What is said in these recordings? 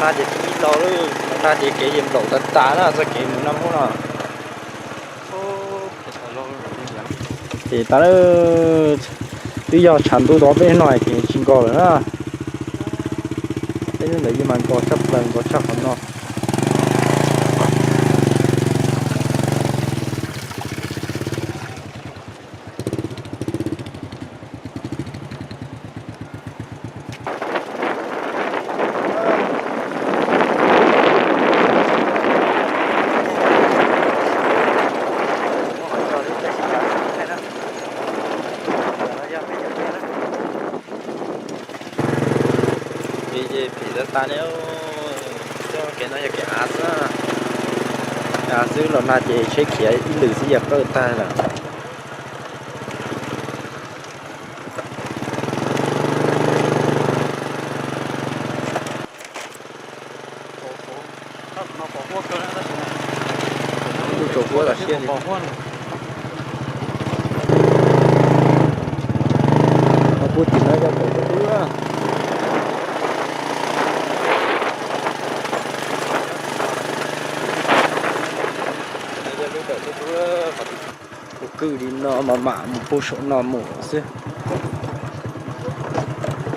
Nag ces tsis los lawm, los nag ces kev ces nplaum tas tas na, txoj kev mus Naj Mub no. Ces tas lawm, twb yog tshav ntuj tau peb hnub no ces tsis nkos lawm na. Peb hnub ntawd yeej mas nkos tshaj plaws, nkos tshaj qhov no. Kev ces phim tas tas ne, txoj kev no yog kev av xwb. Av xwb, los nag ces tsheb khiav ib lwm xwb yog qawj tag lawm. Ntuj tsaus huab tas siab li. Ho puag tim no yog kawm tus dub na. Tus kwj li no mas mam mus puag saum no mus xwb.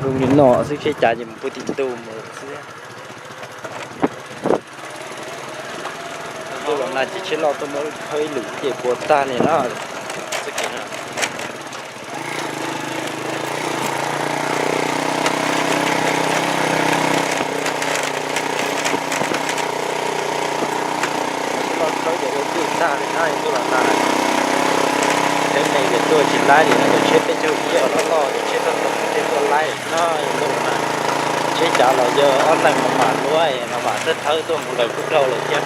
Zoo li no xwb, tsheb cav ces mus puag tim ntug mus xwb. Ntuj los nag ces tsheb loj tuaj muab khawb ib lwm ces puas tag li na. Tsheb loj khawb ces ua twj tag li na, ntuj los nag. Tsheb neeg ces tuaj tsis laib li no, cov tsheb peb caug ib loj loj, cov tsheb toj toj tej tuaj laib no, ntuj los nag. Tsheb cav los yog ob leeg mam mam luab, mam mam thawb thawb tuaj mus lawm kuj dhau lawm thiab.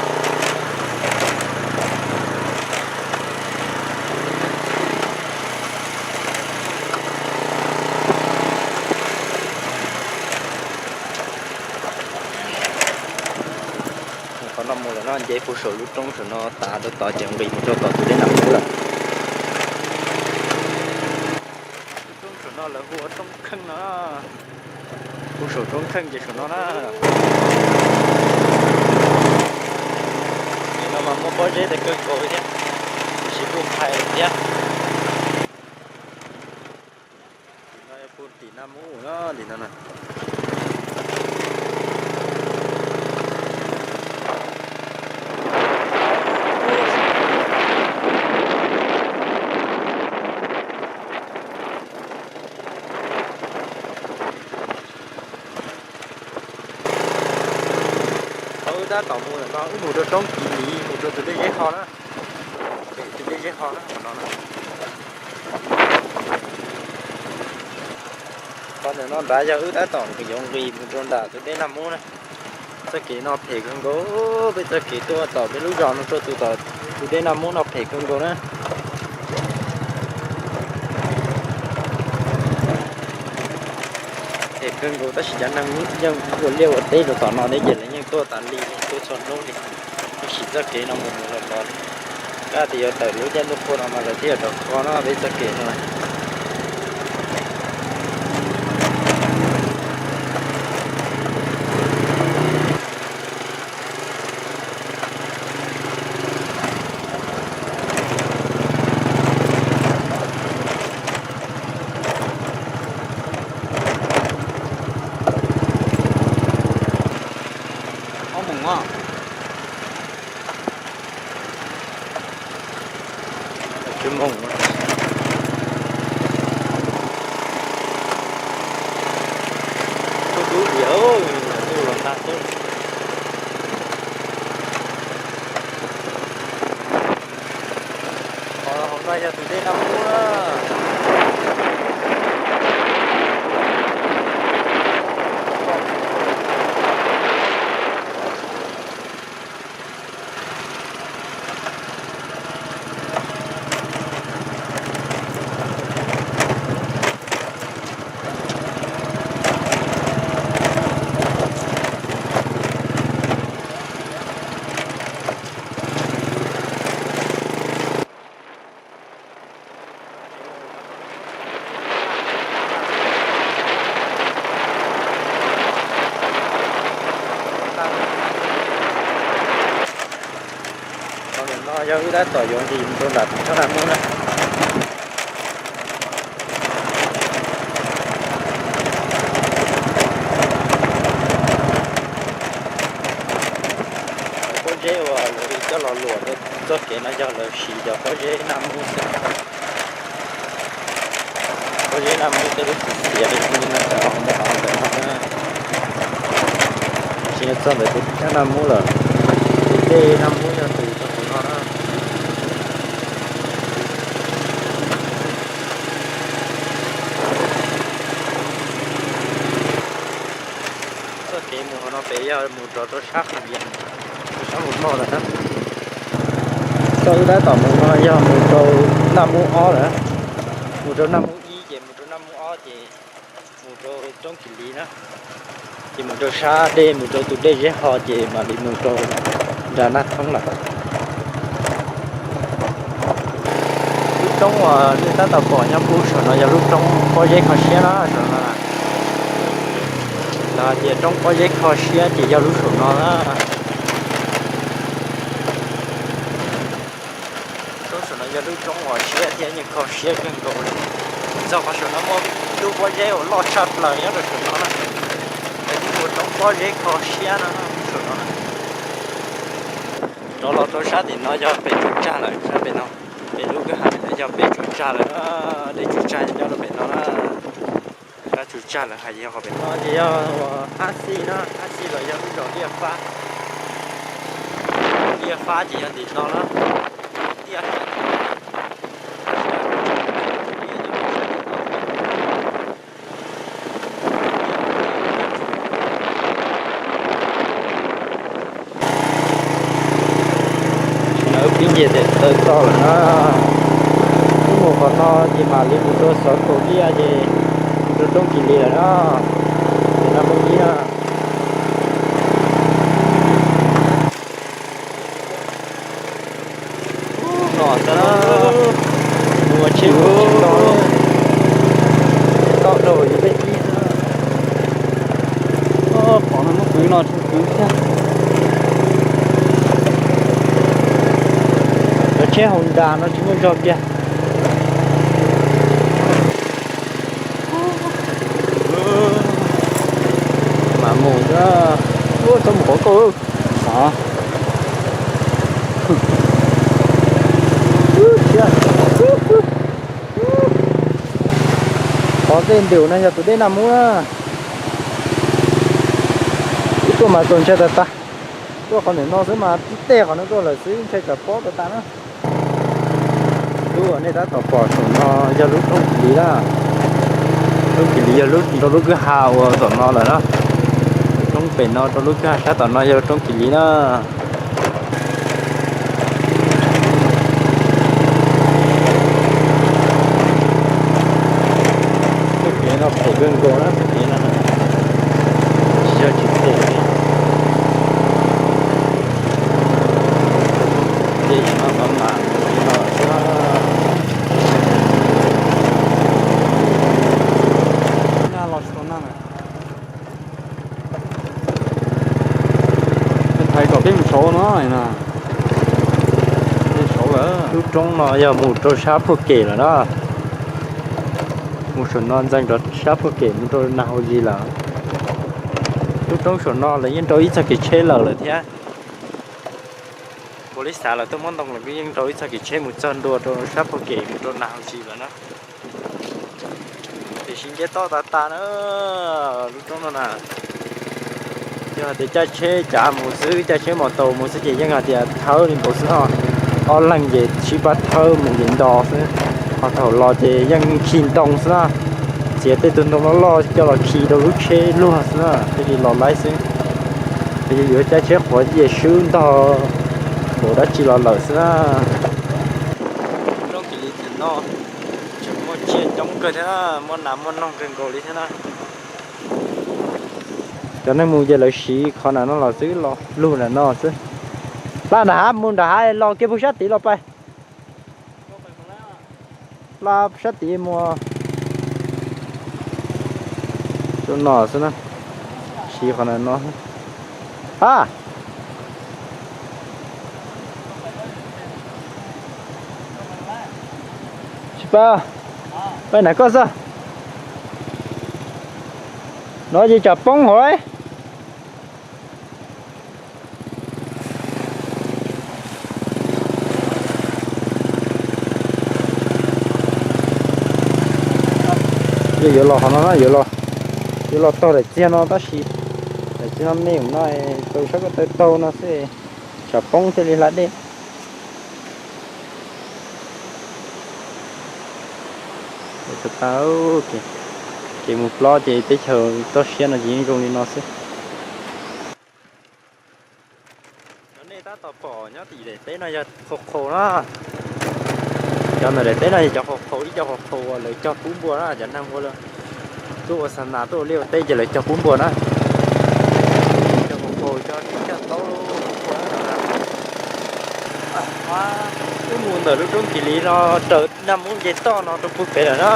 Qhov no mus lawm no, nce puag saum lub roob saum no tas rau tod ces nqis mus rau tom tus dej Naj Mub lawm. Lub roob saum no lawv hu ua Roob Kheej no. Puag saum Roob Kheej ces saum no na. Nim no mas muaj pob zeb ntau kawg nkaus thiab, tiam sis kuj phais lawm thiab. Tim no yog puag tim Naj Mub na, tim no na. Thaum wb tab tom mus ntawm no wb mus rau roob Kiv Liv, mus rau tus dej Zeb Ho na. Pem tus dej Zeb Ho na, qhov no na. Qhov ntawm no nrad yog wb tab tom yuav nqis mus rau nram tus dej Naj Mub na. Txoj kev no phem kawg nkaus, peb txoj kev tuaj tom peb lub zos no rau tus tom tus dej Naj Mub no phem kawg nkaus na. Phem kawg nkaus tab sis cov neeg yeej ua liaj ua teb rau tom no thiab ces lawv yeej tuaj tas li, tuaj txhua hnub li. Tab sis txoj kev no mus mus los los li, kab tias yuav tawm lub caij ntuj qhua no mas lawv thiaj yuav rov kho no peb txoj kev no. Ob moos os. Tsis moos. Tub tub diam, ntuj los nag xwb. Qhov hauv no yog tus dej Naj Mub na. Yog wb tab tom yuav ncig mus rau nram tus thab Naj Mub na. Pob zeb uas lawv coj los luam rau txoj kev no yog lawv siv cov pob zeb Naj Mub xwb. Pob zeb Naj Mub tej lub txiv xiav li no, ntawm no na. Tsis txog ntawm tus thab Naj Mub lawm. Tej Naj Mub yog tus txog tus no na. Txoj kev mus hauv no pem yog mus rau sab Qhov Vias, rau sab Mus Moj lawm na. Txoj wb tab tom mus no yog mus rau Naj Mub ob lawm. Mus rau Naj Mub ib ces mus rau Naj Mub ob ces mus rau roob Kis Lis na. Ces mus rau sab dej, mus rau tus dej Zeb Ho ces mam li mus rau nram Naj Thoob lawm. Lub roob uas nej tab tom pom nyob puag saum no yog lub roob pob zeb kho siab na, saum no. Lawv hais tias roob pob zeb kho siab ces yog lub saum no na. Roob saum no yog lub roob uas siab thiab yeej kho siab kawg nkaus li. Txog qhov saum no muaj ib tug pob zeb uas loj tshaj plaws nyob rau saum no na. Lawv thiaj hu ua roob pob zeb kho siab no saum no. Rov los rau sab tim no yog pem tsuas tsag lawm, sab pem no, pem lub kwj ha no yog pem tsuas tsag lawm, dej tsuas tsag nyob rau pem no na. Sab tsuas tsag lawm hais yog qhov pem no ces yog uas Hab Xij na, Hab Xij los yog lub zos Liaj Fab. Liaj Fab ces yog tim no na. Tiaj Lawv pib nce tes taw txog lawm na. Wb mus qhov no ces mam li mus rau Xov Kaum Liaj ces mus rau roob Kis Lis lawm na. Ces no mus ib na. Ub, no xwb na. Mus ua tsheb mus tsis tau, tau rau yus tej ib xwb na. Qhov no muab kwv no tsis kwv thiab. Cov tsheb Honda no tsis muaj zog kiag. Mas mus xwb. Ub, txhob mus qhov koj. Qhov tej ntim no yog tus dej Naj Mub na. Wb tuaj mas txaus ntshai tas tas. Tuaj qhov ntawm no xwb mas tib teg qhov no tuaj lawm xwb, ntshai tsam pob tas tas na. Lub uas nej tab tom pom saum no yog lub roob Kis Lis na. Roob Kis Lis yog lub tim rau lub kwj ha uas saum no lawm na. Roob pem no rau lub kwj ha sab tom no yog roob Kis Lis na. Txoj kev no phem kawg nkaus na, txoj kev no tsis yog tsis phem li. Ces no mam mam li no xwb. Thaiv kom peb mus saud no. Lub roob no yog mus rau sab Phuaj Kem lawm na. Mus saum no ntxeev rau sab Phuaj Kem mus rau Nas Hau Zis lawm. Lub roob saum no lawv yeej rau ib txoj kev tsheb lawm lawm thiab. Npaum li xav lawm tuaj muab ntoo lawm kuj yeej rau ib txoj kev tsheb mus txog ntua rau sab Phuaj Kem mus rau Nas Hau Zis lawm na. Tiam sis nce toj tas tas na, lub roob no na. Yog hais tias caij tsheb cav mus xwb, caij tsheb mos taus mus xwb ces yeej hais tias thawb li npaum xwb no. Ob leeg ces sib pab thawb mus nkees nto xwb. Ho thaum los ces yeej khi ntoo xwb na. Txiav tej tug ntoo loj loj coj los khi rau lub tsheb luag xwb na, thiaj li los laib xwb. Ces yuav caij tsheb quav ciaj swb ntog npaum dab tsi los lawm xwb na. Roob Kis Lis tim no tseem muaj tsiaj coob kawg thiab, muaj nas muaj noog kawg nkaus li thiab na. Cov neeg mus ces lawv siv qhov nram no los xwb, los lug nram no xwb. Pla nram hav, mus nram hav los kiag puag sab tid los pais. Pla sab tid mus. Rau no xwb na. Siv qhov nram no. Ha. Pab, pab na koj xwb. No ces tsam poob hov. Ces yuav los hov no na, yuav los, yuav los taug daim txiag no tab sis daim txiag no me ua no, tau sab ko taw taug no xwb, tsam poob thiaj li hla dej. Kev mus plob ces teb chaws toj siab no ces yeej zoo li no xwb. Cov nej tab tom pom nyob tim daim teb no yog qhaus qhaus na. Cov ntawm daim teb no yog cov qhaus qhaus, ib co qhaus qhaus uas lawv cog pub npua na, cov neeg ua tuaj ua xa nas tuaj ua liaj ua teb ces lawv cog pub npua na. Cov qhaus qhaus cog cog taub pub npua na. Wb mus ntawm lub roob Kis Lis no raws Naj Mub nce toj no rau puag pem lawm na.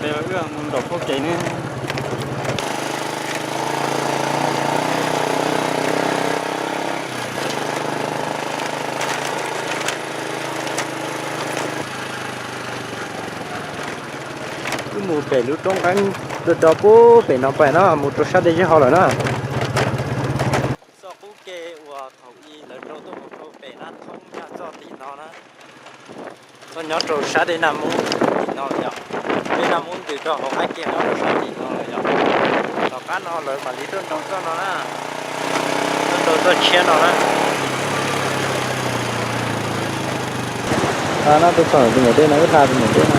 Pem mus nram puag pem ne. Wb mus pem lub roob qeeb rau rau puag pem no pais na, mus rau sab dej Zeb Ho lawm na. Txoj qub ke uas thaum ub lawv rau tuaj mus rau pem Naj Thoob ncaj txoj tim no na. Tuaj nyob rau sab dej Naj Mub tim no lawm yom. Dej Naj Mub ntws rau hauv qab ke nyob rau sab tim no lawm yom. Tom qab no lawv mam li tuaj nroo txoj no na. Tuaj nroo txoj tshiab no na. Hla no tuaj txog tus niam dej no, wb hla tus niam dej no.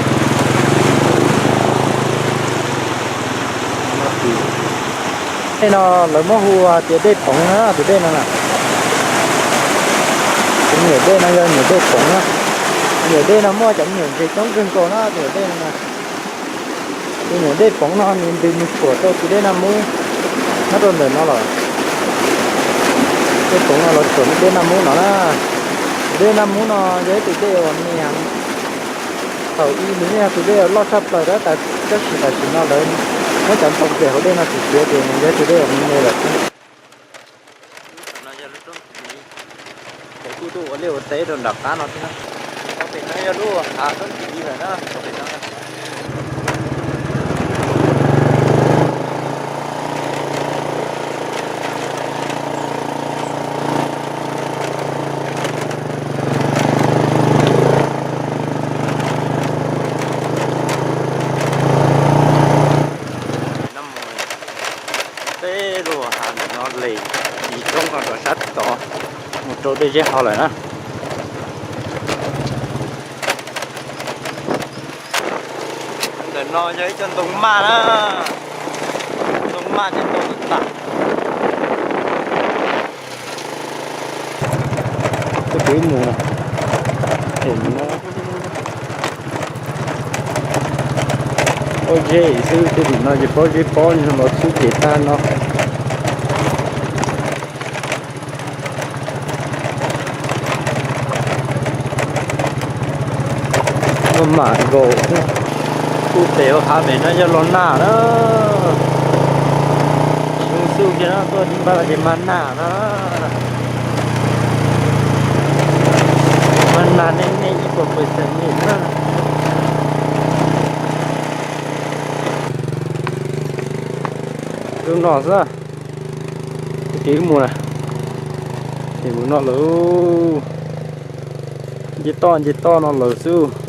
Dej no lawv muab hu tias dej Poov na, tus dej no na. Tus niam dej no yog niam dej Poov na. Niam dej no muaj cov me nyuam ntses coob kawg nkaus na, tus niam dej no na. Tus niam dej Poov no nws ntws mus tshuam rau tus dej Naj Mub nyob rau ntawm no lawm. Dej Poov no los tshuam tus dej Naj Mub no na. Tus dej Naj Mub no yog ib tus dej uas me heev. Thaum ub nws yeej yog tus dej uas loj tshaj plaws tab sis tam sim no lawv muab cov ntoo pem hauv dej no txiav txiav ces nws yog tus dej uas me me lawm. Lub no yog lub roob Kis Lis, lawv kuj tuaj ua liaj ua teb rau nram qab no thiab. Tau pem no yog lub hav roob Kis Lis lawm na, tau pem no. Peb lub hav ntawm no les ib roob no rau sab tod mus rau dej Zeb Ho lawm na. Ntawm no yog ib co ntoo maj na, ntoo maj ces ntoo tas. Tus twb mus, tus no pob zeb xwb, tej tim no ces pob zeb pob los xub ces tag no. Muaj mam nkaus, kuj pem hauv hav pem no yog los nag na. Zoo xub kiag no tuaj tib npaj ces mag nag na. Mag nag nej nej ib puas pes xees li na. Lub no xwb, tus twb mus na, mus no lawm. Nce toj nce toj no lawm xwb.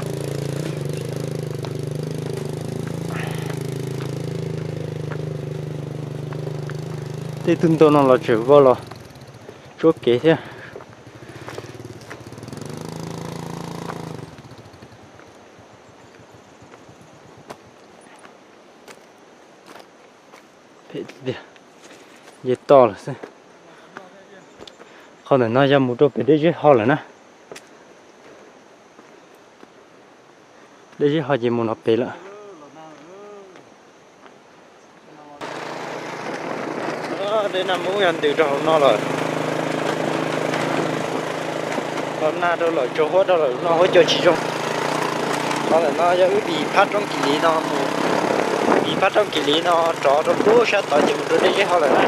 Tej tug ntoo no los tseem vau los tsuab kev thiab. Phem tiag tiag, nce toj lawm xwb. Qhov ntawm no yog mus rau pem dej Zeb Ho lawm na. Dej Zeb Ho ces mus no pem lawm. Dej Naj Mub yog ntws rau hauv no lawm. Los nag rau lawm, tsaus huab rau lawm, no huab cua tsis zoo. Qhov ntawm no yog wb dim phab roob Kis Lis no mus, dim phab roob Kis Lis no rov rau lub sab tod ces mus rau dej Zeb Ho lawm na.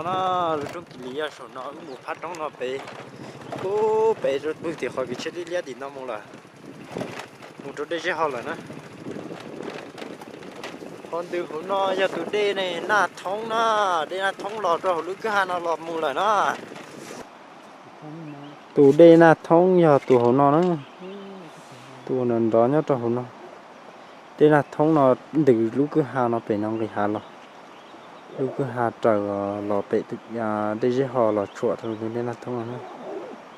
No, lub roob Kis Lis yog saum no, wb mus phab roob no pem, pub pem rau tim qhov kev tsheb liab liab tim no mus lawm, mus rau dej zeb ho lawm na. Qhov ntws hauv no yog tus dej Naj Thoob na, dej Naj Thoob los rau hauv lub kwj ha no los mus lawm na. Tus dej Naj Thoob yog tus hauv no na, tus nrov nrov nyob rau hauv no. Dej Naj Thoob no ntws lub kwj ha no pem no nqis hav los, lub kwj ha raws los pem dej zeb ho los tshuam rau tus dej Naj Thoob no na.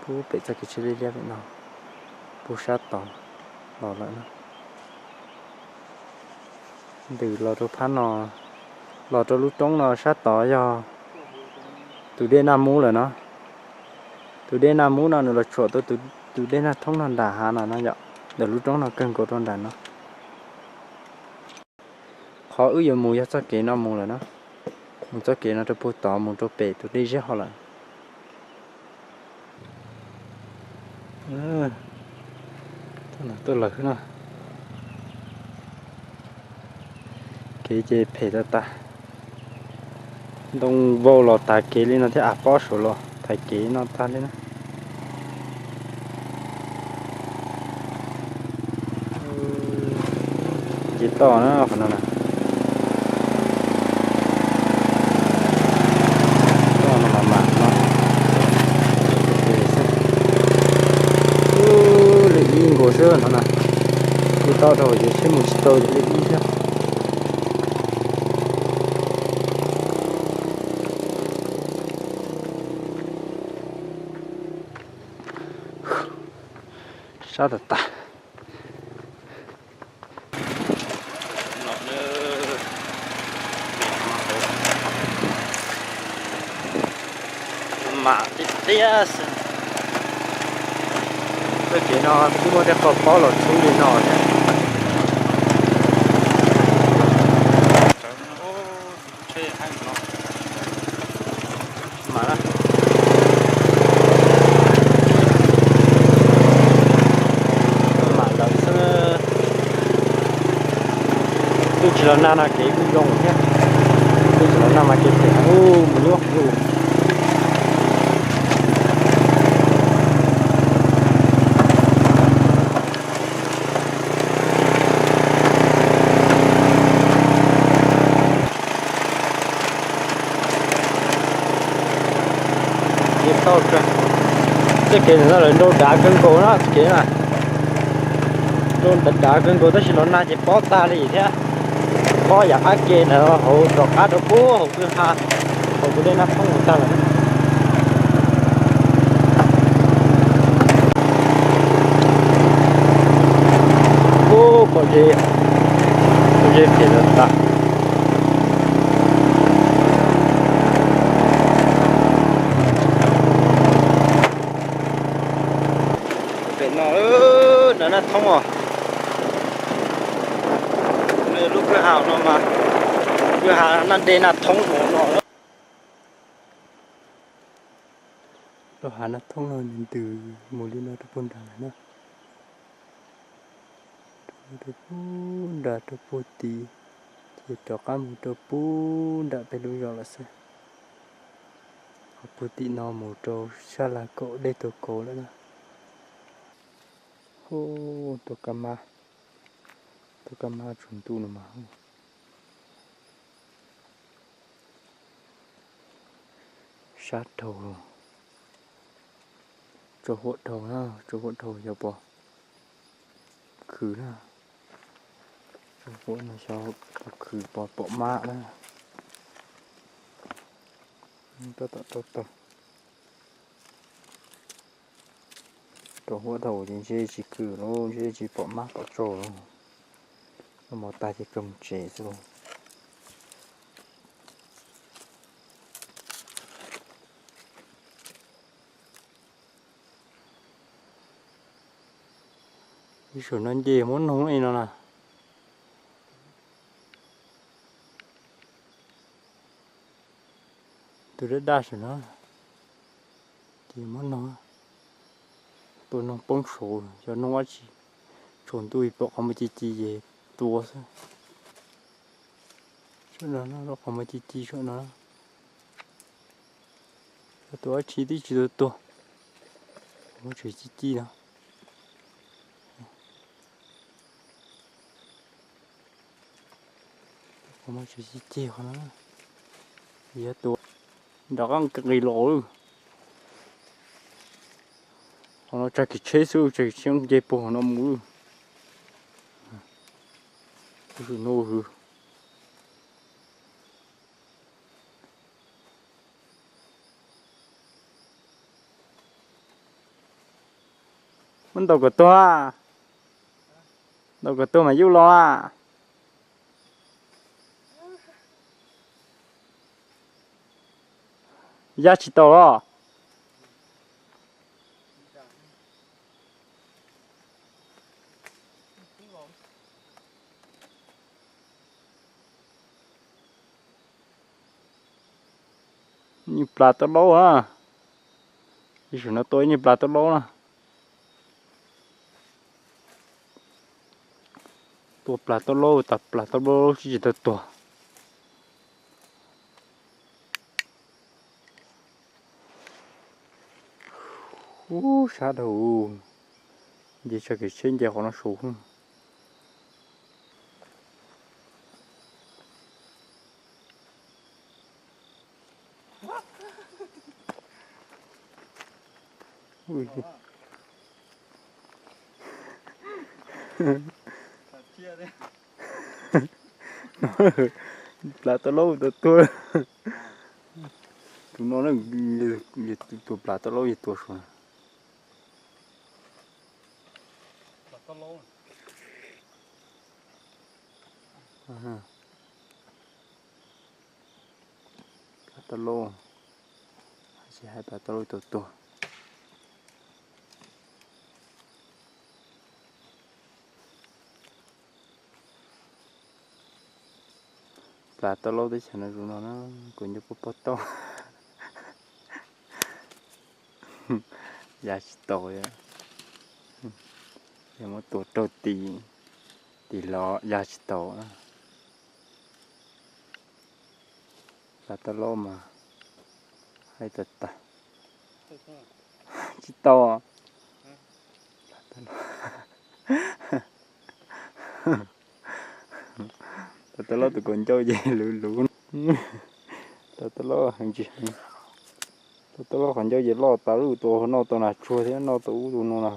Pub pem txoj kev tsheb liab liab pem no, pub sab tod los lawm na. Ntws los rau phab no, los rau lub roob no sab tod yog tus dej Naj Mub lawm no. Tus dej Naj Mub no nws los tshuam tau tus dej Naj Thoob no nram hav no no yom, ntawm lub roob no kawg nkaus rau nram no. Qhov wb yuav mus yog txoj kev no mus lawm na, mus txoj kev no rau puag tod mus rau pem tus dej zeb ho lawm. Tuaj lawm no, kev ces phem tag tag, ntoo vau los tav kev li no thiab, av pob saud los tav kev no tag li na. Nce toj na qhov no na. Toj no mas mam no. Ub, li ib nkaus xwb no na. Nce toj rau ces tsheb mus tsis tau ces li ib thiab. Sab tas tas. Mam tiag tiag xwb. Txoj kev no twb muaj tej qho pob los tshub li no thiab. Mam na. Mam lawm xwb. Twb tsis los nag no kev kuj zoo thiab. Twb tsis los nag mas kev phem heev, mus nyuaj heev. Txoj kev no lawv nrau dav kawg nkaus no, txoj kev na. Nrau dav dav kawg nkaus tab sis los nag ces pob tag li thiab. Pob yam qab ke ntawd hauv rov qab rau puag hauv kwj ha, hauv tus dej Naj Thoob hauv tag lawm. Ub, pom ze, pom ze phem lawm tas. Pem no, Naj Thoob os. Lub kwj ha no mas, kwj ha Naj Dej Naj Thoob hauv no. Lub hav Naj Thoob no nws ntws mus li no rau puag nrad lawm na. Rau puag nrad rau puag tid, ces rov qab mus rau puag nram peb lub zos lawm xwb. Qhov puag tim no mus rau sab Las Kaum dej tuag kauv lawm na. Hu, tus kab mab, tus kab mab tsaus ntuj no mas. Sab dhau, tsaus huam dhau na, tsaus huam dhau xyov puas khwv na. Tsaus huam no xyov puas khwv puas pom mab na. Tab tom rau taws. Rau huab dhau ces ntshe tsis khwv lauj, ntshe tsis pom mab pom tsaug lauj. Noj mov tag ces kawg mus tsev xwb lauj. Ib saum no nce muab noog li no na. Tus daj daj saum no ces muab noog, tua noog poob saud, yog noog dab tsi tsaus ntuj pom qhov muag ci ci ces tua xwb. Saum no, qhov muag ci ci saum no. Tua dab tsi twb tsis tau tuag, muab tsev ci ci no. Qhov no tsis cig qhov no, yog tua nrov qab nqis los. Qhov no tsag kev tsheb xwb, tsag kev tsheb nce puag qhov no mus. Tus no hwv. Muab ntaus kom tuag, ntaus kom tuag mas yuj los a. Ya tsis tau los. Nyuag plas tau laub na. Ib sim no tua ib nyuag plas tau laub na. Tua plas tau laub tas plas tau laub tsis tsis tau tuag. Ub, sab dhau. Nce tsag kev tsheb nce qhov no saud. Plas tau laub tau tuag. Tus no, tus plas tau laub yog tus saud. Plas tau laub, tsis hais plas tau laub tau tuag. Plas tau laub teb chaws no zus no na, kuv nco pob pob tauj. Ya tsis tau, yog muab tua raug tim, tim los ya tsis tau. Plas tau laub mas haib tag tag. Tsis tau. Plas tau laub tus kaus ncauj ces luv luv. Plas tau laub heev tsis heev. Plas tau laub qhov ncauj ces loj tas lub tua noj tau nas tsuag thiab noj tau ub tus no na.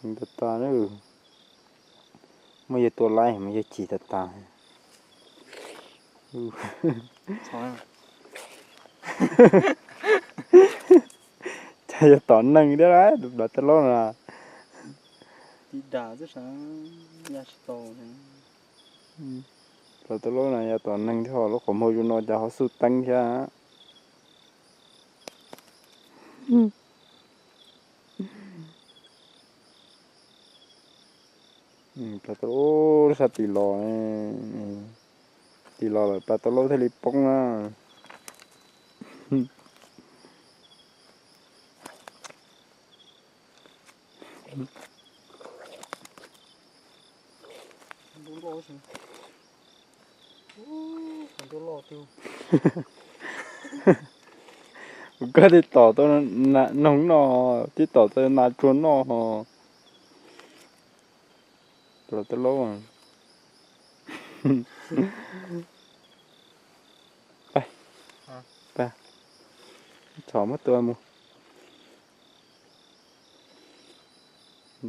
Heev tas tas na. Muaj yawg tua laib mas yawg chim tas tas. Cas yog tom neeg thiab lawm, tus plas tau laub no. Plas tau laub no yog tom neeg thiab, lub qhov muag zoo no cas ho xub teeb thiab. Plas tau laub sab tim los, tim los lawm plas tau laub thiaj li poob na. Koj twb tom tau noog noj, twb tom tau nas tsuag noj ho. Plas tau laub. Txhom muab tua mus.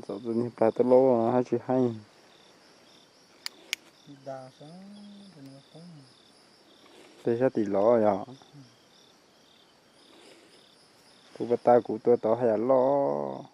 Txom txom nyem plas tau laub hab tsis haib. Peb sab tim los yog. Kuv pas tas kuv tua tau haj yam loj.